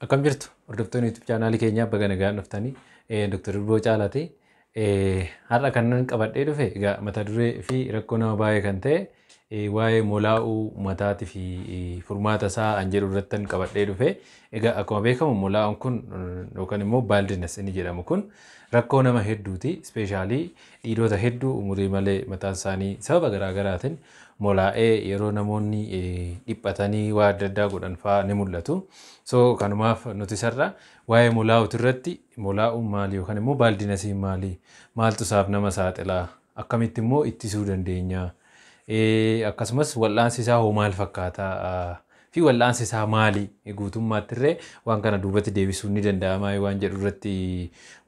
Akkam jirtu hordoftoonni YouTube chaanaalii keenyaa, baga nagaan dhuftanii. Dr. Durboo Caalaati. Har'a kan nan qabadhee dhufe egaa mata duree fi rakkoo nama baay'ee kan ta'e, waa'ee molaa'uu mataatii fi furmaata isaa an jedhu irratti qabadhee dhufe. Egaa akkuma beekamu molaa'uun kun yookaan immoo baldness inni jedhamu kun rakkoo nama hedduuti. Especially dhiirota hedduu umurii malee mataan isaanii sababa garaa garaatiin molaa'ee yeroo namoonni dhiphatanii waa adda addaa godhan fa'aa ni mul'atu. So kanumaaf nuti sarara waa'ee molaa'uuti irratti, molaa'uun maali yookaan immoo baldnessiin maali? Maaltu isaaf nama saaxilaa? Akkamitti immoo ittisuu dandeenya? Akkasumas wal'aansi isaa hoo maal fakkaata? Fi wal'aansi isaa maali? Guutummaatti illee waan kana duubatti deebisuun ni danda'ama waan jedhu irratti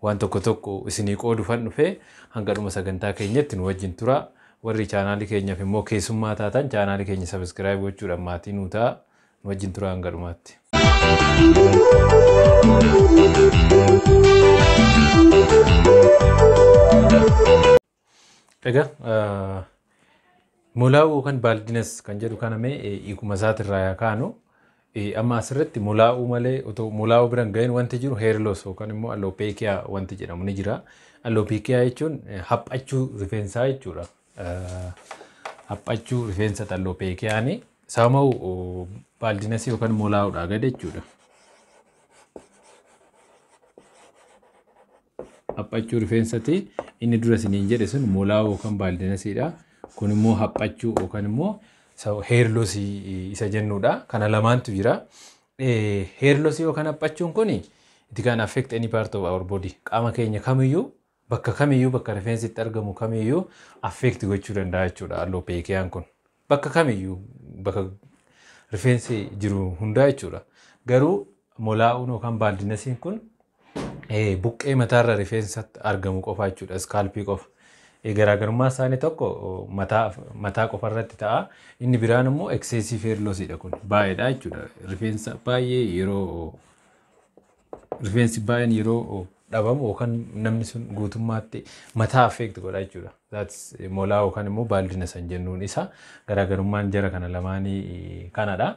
waan tokko tokko isinii qooduufan dhufee, hanga dhuma sagantaa keenyatti nu wajjin tura. Warri chaanaalii keenyaaf immoo keessummaa taatan chaanaalii keenya subscribe gochuudhaan maatii nuu ta'a. Nu wajjin tura hanga dhumaatti. Egaa molaa'uu yookaan baldness kan jedhu kana mee hiikuma isaatirraa yaa kaanu. Amma asirratti molaa'uu malee otoo molaa'uu bira hin gahin wanti jiru hair loss yookaan immoo alopecia wanti jedhamu ni jira. Alopecia jechuun haphachuu rifeensaa jechuudha. Haphachuu rifeensa alopeciaani. Sababa baldnessii yookaan molaa'uudhaa gad jechuudha. Haphachuu rifeensati inni dura isiniin jedhe sun molaa'uu yookaan baldnessiidha. Kun immoo haphachuu yookaan immoo hair lossii isa jennudha. Kana lamaantu jira. Hair lossii yookaan haphachuun kun it can affect any part of our body. Qaama keenya kamiyyuu, bakka kamiyyuu, bakka rifeensi itti argamu kamiyyuu affect gochuu danda'a jechuudha alopeciaan kun. Bakka kamiyyuu, bakka rifeensi jiru hundaa jechuudha. Garuu molaa'uun yookaan baldnessiin kun buqqee mataarra rifeensatti argamu qofa jechuudha. Scalpii qofa. Garaagarummaa isaanii tokko mataa qofa irratti ta'a. Inni biraan immoo excessive hair lossiidha kun. Baay'eedha jechuudha. Rifeensa baay'ee yeroo rifeensi baay'een yeroo dhabamu yookaan namni sun guutummaatti mataa affect godha jechuudha. That's molaa yookaan immoo baldness san jennuun isa garaagarummaan jara kana lamaanii kanadha.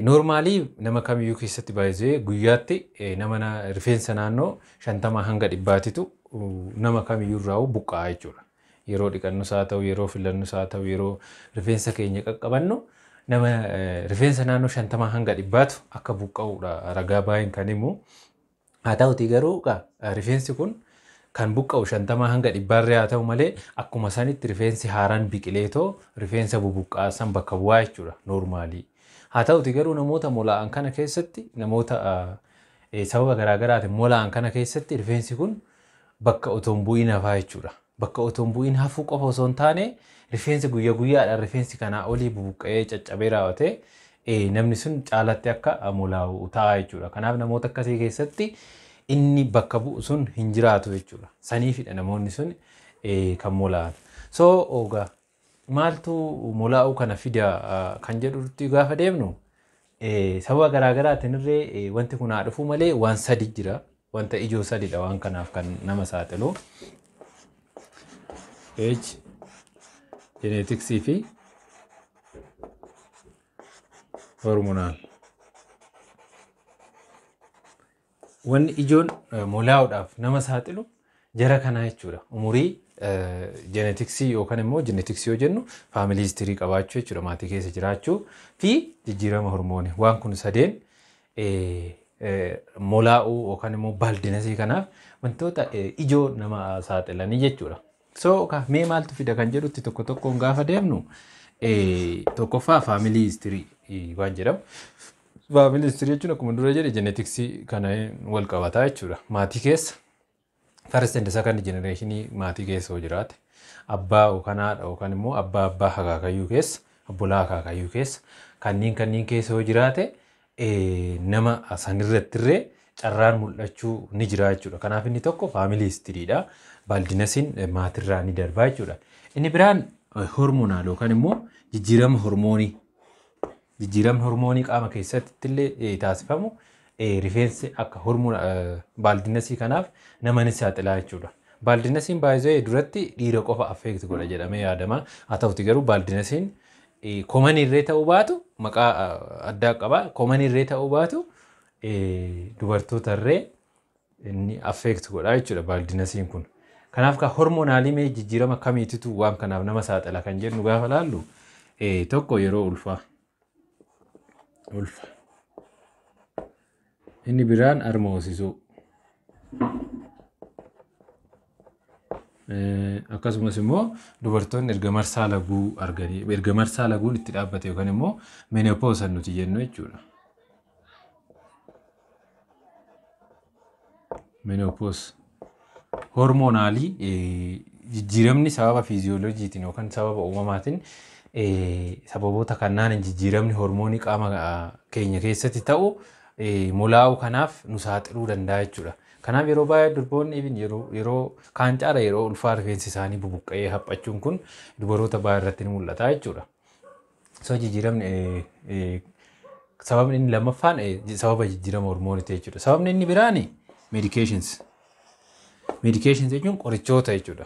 Normally nama kamiyyuu keessatti baay'ee guyyaatti nama rifeensa naannoo 50 hanga 100titu nama kamiyyuu irraa buqqa'a jechuudha. Yeroo dhiqannus haa ta'u, yeroo filannus haa ta'u, yeroo rifeensa keenya qaqqabannu nama rifeensa naannoo 50 hanga 100tu akka buqqa'udha ragaa baay'een kan himu. Haa ta'utii garuu rifeensi kun kan buqqa'u 50 hanga 100rree haa ta'u malee, akkuma sanitti rifeensi haaraan biqileetoo rifeensa bubuqqa'aa san bakka bu'aa jechuudha normally. Haa ta'uti garuu namoota molaa'an kana keessatti, namoota sababa garaagaraatiin molaa'an kana keessatti rifeensi kun bakka otoo hin bu'iin hafaa jechuudha. Bakka otoo hin bu'iin hafuu qofa osoo hin taane, rifeensi guyyaa guyyaadhaan rifeensi kanaa olii bubuqqa'ee caccabee raawwatee namni sun caalatti akka molaa'u ta'a jechuudha. Kanaaf namoota akkasii keessatti inni bakka bu'u sun hin jiraatu jechuudha. Saniifidha namoonni sun kan molaa'an. So ogaa maaltu molaa'uu kana fida kan jedhutti gaafa deemnu, sababa garaagaraatiin illee wanti kun haa dhufu malee waan sadi jira. Wanta ijoo sadidha waan kanaaf kan nama saaxilu. Age, geneticsii fi hormonal. Wanni ijoon molaa'uudhaaf nama saaxilu jara kanaa jechuudha. Umurii, geneticsii yookaan immoo geneticsii yoo jennu family history qabaachuu jechuudha, maatii keessa jiraachuu fi jijjiirama hormoonii. Waan kun sadeen molaa'uu yookaan immoo baldnessii kanaaf wantoota ijoo nama saaxilanii jechuudha. So mee maaltu fida kan jedhutti tokko tokkoon gaafa deemnu, tokkoffaa family history waan jedhamu. Family history jechuun akkuma dura jedhe geneticsii kana wal qabataa jechuudha. Maatii keessa first and second generation maatii keessa yoo jiraate, abbaa yookaan haadha yookaan immoo abbaa abbaa akaakayyuu keessa, obbolaa akaakayyuu keessa, kanneen kanneen keessa yoo jiraate, nama sanirratti illee carraan mul'achuu ni jira jechuudha. Kanaaf inni tokko family historydha. Baldnessiin maatirraa ni darbaa jechuudha. Inni biraan hormonal yookaan immoo jijjiirama hormoonii. Jijjiiramni hormoonii qaama keessatti illee taasifamu rifeensi akka hormoona baldnessii kanaaf nama ni saaxilaa jechuudha. Baldnessiin baay'ee duratti dhiira qofa affect godha jedhamee yaadama. Haa ta'uti garuu baldnessiin Common irree ta'uu baatu, maqaa addaa qaba. Common irree ta'uu baatu, dubartoota irree inni affect godha jechuudha baldnessiin kun. Kanaaf kan hormonalii mee jijjiirama kamiititu waan kanaaf nama saaxila kan jennu gaafa laallu, tokko yeroo ulfaa. Ulfa. Inni biraan harma hoosisuu. Akkasumas immoo dubartoonni erga marsaa laguu arganii, erga marsaa laguun itti dhaabbate yookaan immoo menopause nuti jennu jechuudha. Menopause. Hormonalii jijjiiramni sababa fiiziyooloojiitiin yookaan sababa uumamaatiin, sababoota kanaan jijjiiramni hormoonii qaama keenya keessatti ta'u molaa'uu kanaaf nu saaxiluu danda'a jechuudha. Kanaaf yeroo baay'ee durboonni even yeroo kaan caala yeroo ulfaa rifeensi isaanii bubuqqa'ee haphachuun kun dubaroota baay'ee irratti ni mul'ata jechuudha. So jijjiiramni, sababni inni lammaffaan sababa jijjiirama hormooniiti jechuudha. Sababni inni biraan medications. Medications jechuun qorichoota jechuudha.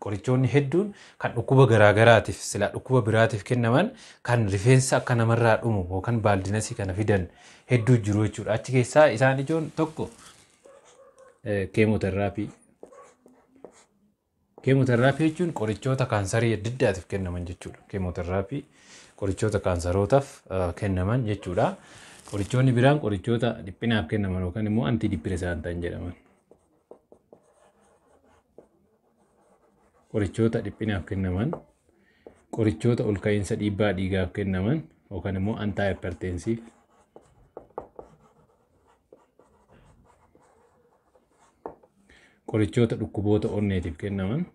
Qorichoonni hedduun kan dhukkuba garaagaraatiif, silaa dhukkuba biraatiif kennaman, kan rifeensa akka namarraa dhumu yookaan baldnessii kana fidan hedduu jiru jechuudha. Achi keessaa isaan ijoon tokko chemotherapy. Chemotherapy jechuun qorichoota kaansarii adda addaatiif kennaman jechuudha. Chemotherapy qorichoota kaansarootaaf kennaman jechuudha. Qorichoonni biraan qorichoota dhiphinaaf kennaman yookaan immoo antidepressantan jedhaman. Qorichoota dhiphinaaf kennaman, qorichoota ol ka'iinsa dhiibbaa dhiigaaf kennaman yookaan immoo antihypertensive. Qorichoota dhukkuboota onneetiif kennaman.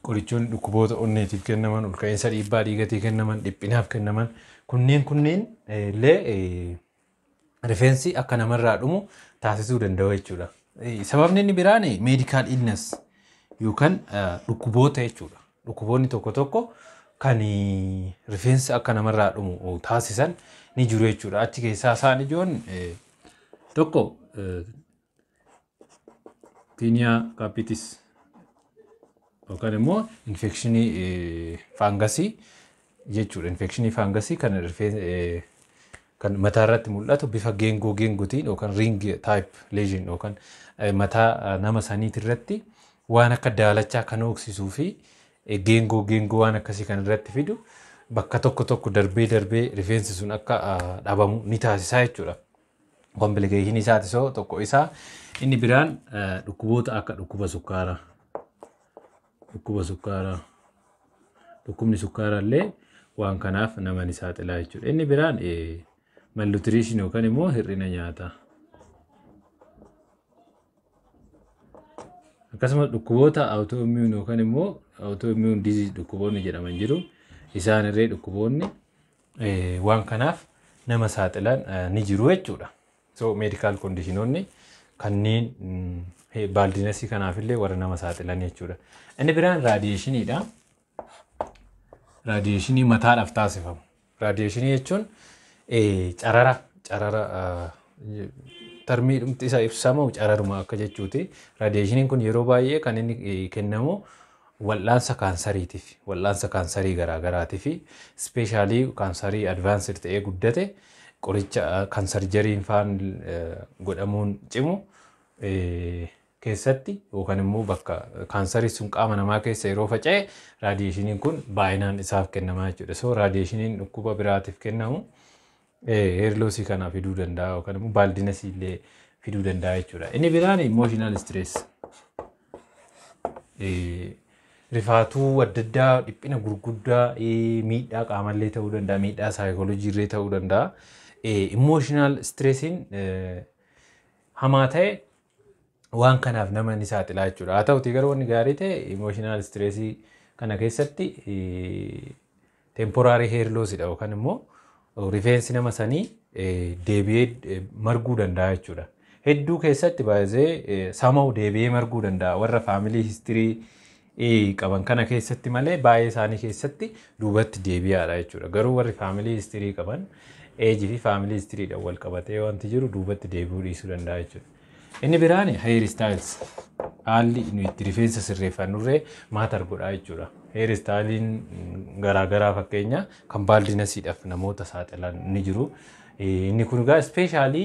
Qorichoonni dhukkuboota onneetiif kennaman, ol ka'iinsa dhiibbaa dhiigatii kennaman, dhiphinaaf kennaman kunneen illee rifeensi akka namarraa dhumu taasisuu danda'u jechuudha. Sababni inni biraan medical illness yookaan dhukkuboota jechuudha. Dhukkuboonni tokko tokko kan rifeensi akka namarraa dhumu taasisan ni jiru jechuudha. Achi keessaa isaan ijoon tokko tinea capitis yookaan immoo infectionii fungusii jechuudha. Infectionii fungusii kan rifeensa kan mataa irratti mul'atu bifa geengoo geengootiin yookaan ring type lesion yookaan mataa nama saniit irratti waan akka daalachaa kan hooksisuu fi geengoo geengoo waan akkasii kan irratti fidu, bakka tokko tokko darbee darbee rifeensi sun akka dhabamu ni taasisaa jechuudha. Complicationii isaati tokko isaa. Inni biraan dhukkuboota akka dhukkuba sukkaaraa. Dhukkuba sukkaaraa. Dhukkubni sukkaaraa illee waan kanaaf nama ni saaxilaa jechuudha. Inni biraan malnutrition yookaan immoo hir'ina nyaataa. Akkasumas dhukkuboota autoimmune yookaan immoo autoimmune disease dhukkuboonni jedhaman jiru. Isaan irree dhukkuboonni waan kanaaf nama saaxilan ni jiru jechuudha. So medical conditionoonni kanneen baldnessii kanaafillee warra nama saaxilan jechuudha. Inni biraan radiationiidha. Radiationii mataadhaaf taasifamu. Radiationii jechuun carara, termii dhumti isa ibsamu cararuma akka jechuuti. Radiationiin kun yeroo baay'ee kan inni kennamu wal'aansa kaansariitiif, wal'aansa kaansarii garaagaraatiif, especially kaansarii advanced ta'ee guddate, qoricha kan surgeryn faan godhamuun cimu keessatti yookaan immoo bakka kaansarii sun qaama namaa keessa yeroo faca'e radiationiin kun baay'inaan isaaf kennamaa jechuudha. So radiationiin dhukkuba biraatiif kennamu hair lossii kana fiduu danda'a yookaan immoo baldnessii illee fiduu danda'a jechuudha. Inni biraan emotional stress. Rifaatuu adda addaa, dhiphina gurguddaa, miidhaa qaamallee ta'uu danda'a, miidhaa saayikooloojii illee ta'uu danda'a. Emotional stressiin hamaa ta'e waan kanaaf nama ni saaxilaa jechuudha. Haa ta'utii garuu wanni gaarii ta'e emotional stressii kana keessatti temporary hair lossidha yookaan immoo rifeensi nama sanii deebi'ee marguu danda'a jechuudha. Hedduu keessatti baay'ee sama'u deebi'ee marguu danda'a warra family history qaban kana keessatti malee baay'ee isaanii keessatti duubatti deebi'aadha jechuudha. Garuu warri family history qaban, ageii fi family historydhaan wal qabatee wanti jiru duubatti deebi'uu dhiisuu danda'a jechuudha. Inni biraan hair styles. Haalli nuyi itti rifeensa sirreeffannurree matter godhaa jechuudha. Hair styleiin garaagaraa fakkeenya kan baldnessiidhaaf namoota saaxilan ni jiru. Inni kun egaa especially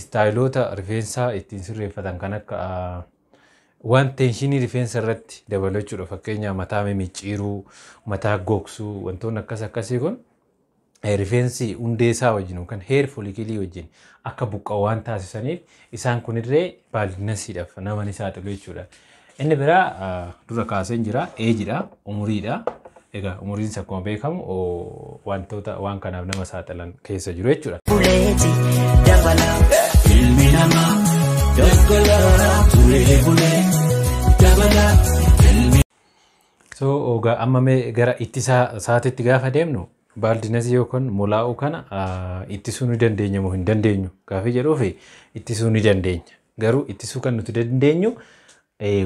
styleoota rifeensaa ittiin sirreeffatan kan akka waan tensionii rifeensa irratti dabalu jechuudha. Fakkeenya mataa mimicciiruu, mataa gogsuu, wantoonni akkas akkasii kun rifeensi hundee isaa wajjin yookaan hair follicleii wajjin akka buqqa'u waan taasisaniif isaan kunillee baldnessiidhaaf nama ni saaxilu jechuudha. Inni biraa dura kaaseen jira, ageidha, umuriidha. Egaa umuriin akkuma beekamu wantoota waan kanaaf nama saaxilan keessa jiru jechuudha. Buleeti dabala. Ilmi namaa doggola turee bulee dabala. Ilmi So egaa amma mee gara ittisa isaatiitti gaafa deemnu, baldnessii yookaan molaa'uu kana ittisuu ni dandeenya moo hin dandeenyu gaafii jedhuufi, ittisuu ni dandeenya. Garuu ittisuu kan nuti dandeenyu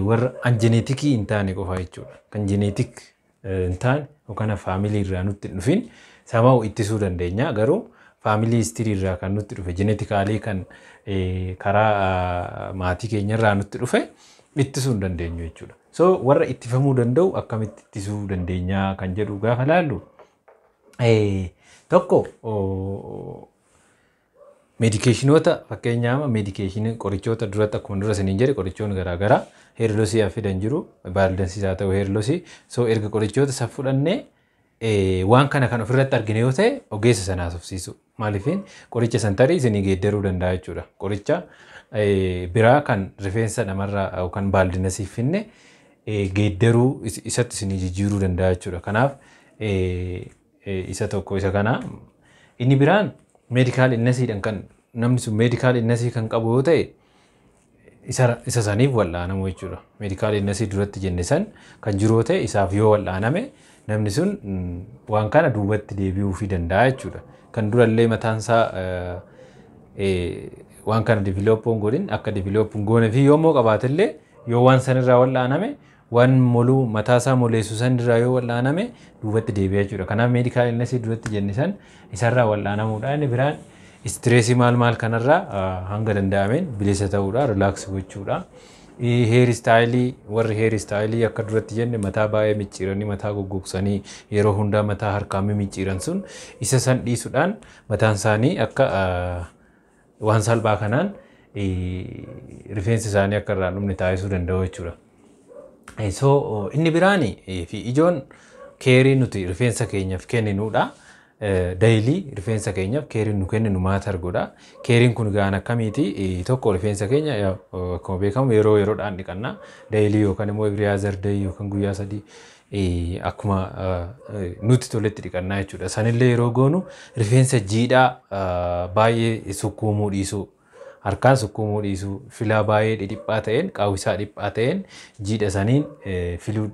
warra an geneticii hin taane qofa jechuudha. Kan genetic hin taane yookaan family irraa nutti hin dhufin samaa'u ittisuu dandeenya. Garuu family history irraa kan nutti dhufe, genetically kan karaa maatii keenya irraa nutti dhufe ittisuu hin dandeenyu jechuudha. So warra ittifamuu danda'u akkamitti ittisuu dandeenya kan jedhu gaafa laallu, tokko medicationoota, fakkeenyaaf medicationii qorichoota duratti akkuma dura isiniin jedhe, qorichoonni garaagaraa hair lossii fidan jiru, baldnessiis haa ta'u hair lossii. So erga qorichoota isa fudhannee waan kana kan ofirratti argine yoo ta'e, ogeessa sanaa haasofsiisu. Maaliifin qoricha san tarii isinii geeddaruu danda'a jechuudha. Qoricha biraa kan rifeensa namarraa yookaan baldnessiif finne geeddaruu isatti isinii jijjiiruu danda'a jechuudha. Kanaaf isa tokko isa kana. Inni biraan medical illnessiidhaan kan namni sun medical illnessii kan qabu yoo ta'e, isa saniif wal'aanamu jechuudha. Medical illnessii duratti jenne san kan jiru yoo ta'e, isaaf yoo wal'aaname namni sun waan kana duubatti deebi'uufii danda'a jechuudha. Kan durallee mataan isaa waan kana develop hin godhin akka develop hin goone fi yoommoo qabaatellee, yoo waan sanirraa wal'aaname, waan moluu mataa isaa moleessu sanirraa yoo wal'aaname duubatti deebi'a jechuudha. Kanaaf medical illnessii duratti jenne san isarraa wal'aanamuudha. Inni biraan stressii maal maal kanarraa hanga danda'ameen bilisa ta'uudha, relax gochuudha. Hair styleii, warri hair styleii akka duratti jenne mataa baay'ee micciiranii, mataa goggogsanii, yeroo hundaa mataa harkaan micciiran sun isa san dhiisuudhaan mataan isaanii akka waan salphaa kanaan rifeensi isaanii akka irraa dhumne taasisuu danda'u jechuudha. So inni biraan fi ijoon careii nuti rifeensa keenyaaf kenninuudha. Daily rifeensa keenyaaf careiin nu kenninu matter godha. Careiin kun gaan akkamiiti? Tokko, rifeensa keenya akkuma beekamu yeroo yeroodhaan dhiqanna. Daily yookaan immoo every other day yookaan guyyaa 3 akkuma nuti toletti dhiqannaa jechuudha. Sanillee yeroo goonu rifeensa jiidhaa baay'ee sukkuumuu dhiisuu. Harkaan sukkuumuu dhiisuu, filaa baay'ee dhidhiphaa ta'een, qaawwisaa dhiphaa ta'een jiidha saniin filuu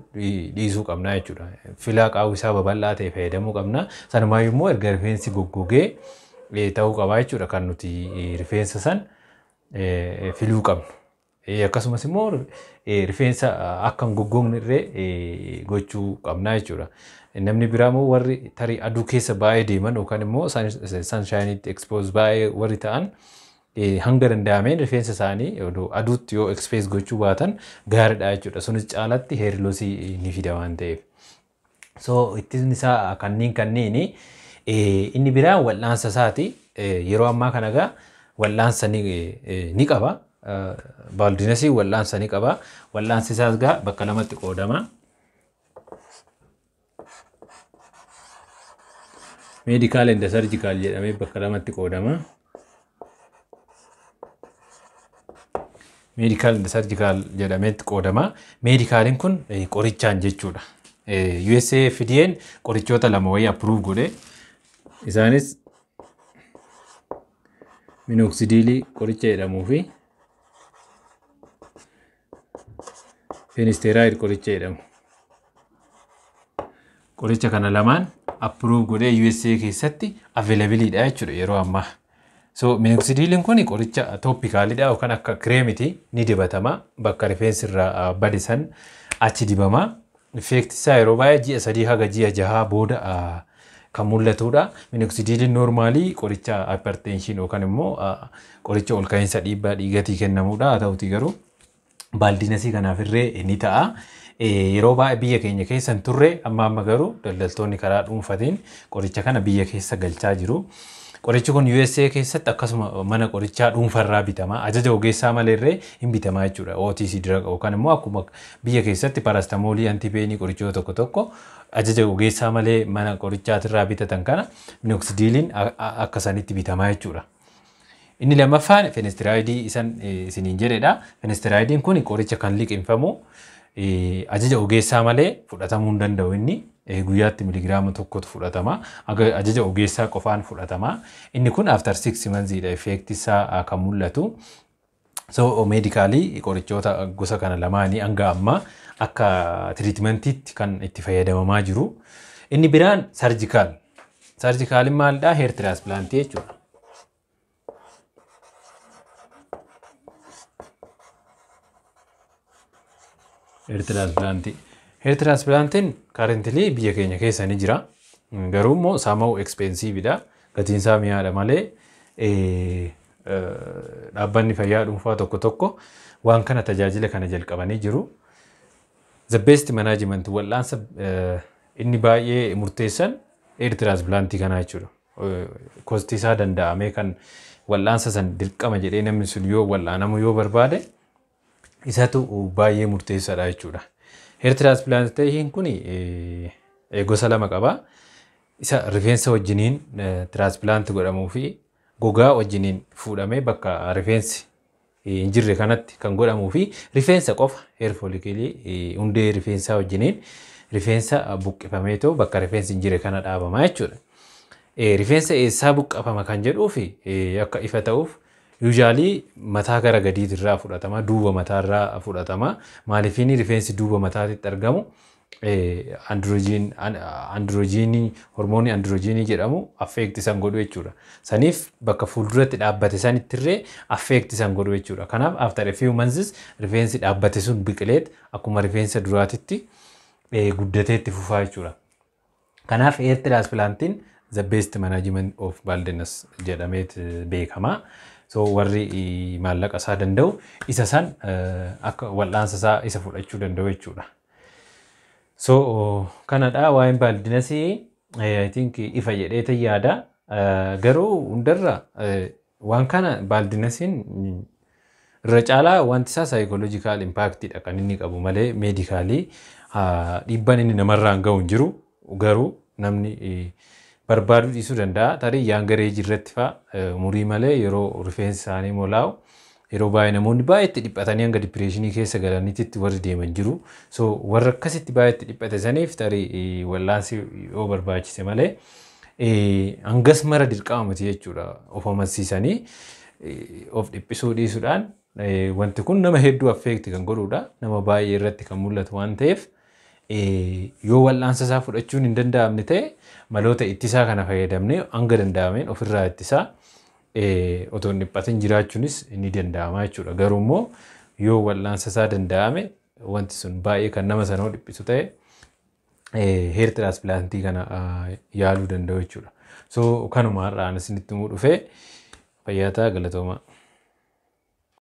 dhiisuu qabna jechuudha. Filaa qaawwisaa babal'aa ta'e fayyadamuu qabna. Sanumaayyuu immoo erga rifeensi goggogee ta'uu qaba jechuudha kan nuti rifeensa san filuu qabnu. Akkasumas immoo rifeensa akka hin goggogne illee gochuu qabna jechuudha. Namni biraa immoo warri tarii aduu keessa baay'ee deeman yookaan immoo sunshineitti expose baay'ee warri ta'an, hanga danda'ameen rifeensa isaanii aduutti yoo expose gochuu baatan gaariidha jechuudha. Sunis caalatti hair lossii ni fida waan ta'eef. So ittisni isaa kanneen kanneeni. Inni biraa wal'aansa isaati. Yeroo ammaa kana egaa wal'aansa ni qaba. Baldnessii wal'aansa ni qaba. Wal'aansi isaas egaa bakka lamatti qoodama. Medical and surgical jedhamee bakka lamatti qoodama. Medical and surgical jedhameetti qoodama. Medicaliin kun qorichaan jechuudha. USA FDA'n qorichoota lama wayii approve godhe. Isaanis minoxidilii qoricha jedhamuu fi finasteride qoricha jedhamu. Qoricha kana lamaan approve godhee USA keessatti availableiidha jechuudha yeroo ammaa. So minoxidiliin kun qoricha topicalidha yookaan akka creamiti ni dibatama, bakka rifeensi irraa bade san achi dibama. Effecti isaa yeroo baay'ee ji'a 3 haga ji'a 6 booda kan mul'atudha. Minoxidiliin normalii qoricha hypertension yookaan immoo qoricha ol ka'iinsa dhiibbaa dhiigatii kennamudha. Haa ta'utii garuu Baldnessii kanaaf irree ni ta'a. Yeroo baay'ee biyya keenya keessa hin turre, amma amma garuu daldaltoonni karaa dhuunfatiin qoricha kana biyya keessa galchaa jiru. Qorichi kun USA keessatti akkasuma mana qorichaa dhuunfarraa bitama. Ajaja ogeessaa malee hin bitamaa jechuudha. OTC drug yookaan immoo akkuma biyya keessatti paracetamolii, antipainii, qorichoota tokko tokko ajaja ogeessaa malee mana qorichaatirraa bitatan kana minoxidiliin akka sanitti bitamaa jechuudha. Inni lammaffaan finasterideii isan isiniin jedhedha. Finasterideiin kun qoricha kan liqimfamu, ajaja ogeessaa malee fudhatamuu hin danda'u inni. Guyyaatti miligiraama 1tu fudhatama. Ajaja ogeessaa qofaan fudhatama. Inni kun after 6 monthsiidha effecti isaa kan mul'atu. So medicalii qorichoota gosa kana lamaanii hanga ammaa akka treatmentiitti kan itti fayyadamamaa jiru. Inni biraan surgical. Surgicaliin maalidhaa? Hair transplantii jechuudha. Hair transplantii. Hair transplantiin currently biyya keenya keessa ni jira. Garuu immoo somehow expensiveidha. Gatiin isaa mi'aadha malee dhaabbanni fayyaa dhuunfaa tokko tokko waan kana tajaajila kana jalqabanii jiru. The best management, wal'aansa inni baay'ee murteessan hair transplantii kanaa jechuudha. Costii isaa danda'amee kan wal'aansa san dirqama jedhee namni sun yoo wal'aanamu yoo barbaade isatu baay'ee murteessaadha jechuudha. Hair transplantation kun gosa lama qaba. Isa rifeensa wajjiniin transplant godhamuu fi gogaa wajjiniin fuudhamee bakka rifeensi hin jirre kanatti kan godhamuu fi rifeensa qofa, hair follicleii, hundee rifeensaa wajjiniin rifeensa buqqifameetoo bakka rifeensi hin jirre kana dhaabama jechuudha. Rifeensa eessaa buqqafama kan jedhuu fi akka ifa ta'uuf, usually mataa gara gadiitirraa fudhatama, duuba mataarraa fudhatama. Maaliifini rifeensi duuba mataatitti argamu androgenii, hormoonii androgenii jedhamu affect isan godhu jechuudha. Saniif bakka fuulduratti dhaabbate sanittirree affect isan godhu jechuudha. Kanaaf after a few months rifeensi dhaabbate sun biqileet akkuma rifeensa duraatitti guddatee itti fufaa jechuudha. Kanaaf hair transplantiin the best management of baldness jedhameet beekama. So warri maallaqa isaa danda'u isa san akka wal'aansa isaa isa fudhachuu danda'u jechuudha. So kanadha waa'een baldnessii, I think ifa jedhee yaada. Garuu hundarra waan kana baldnessiin irra caalaa wanti isaa psychological impactidha kan inni qabu malee medicalii dhiibbaan inni namarraan gahu hin jiru. Garuu namni barbaaduu dhiisuu danda'a. Tarii younger age irratti fa'a umurii malee yeroo rifeensi isaanii molaa'u yeroo baay'ee namoonni baay'ee itti dhiphatanii hanga depressionii keessa galaniitti warri deeman jiru. So warra akkasitti baay'ee itti dhiphate saniif tarii wallaansi yoo barbaachise malee hangas mara dirqama miti jechuudha. Of amansiisanii of dhiphisuu dhiisuudhaan wanti kun nama hedduu affect kan godhudha. Nama baay'ee irratti kan mul'atu waan ta'eef, yoo wal'aansa isaa fudhachuun hin danda'amne ta'e maloota ittisaa kana fayyadamnee hanga danda'ameen ofirraa ittisaa otoo hin dhiphatin jiraachuunis ni danda'ama jechuudha. Garuu immoo yoo wal'aansa isaa danda'ame, wanti sun baay'ee kan nama sanoo dhiphisu ta'e, hair transplantii kana yaaluu danda'u jechuudha. So kanuma har'aan isinitti himuu dhufee, fayyaa ta'aa, galatoomaa.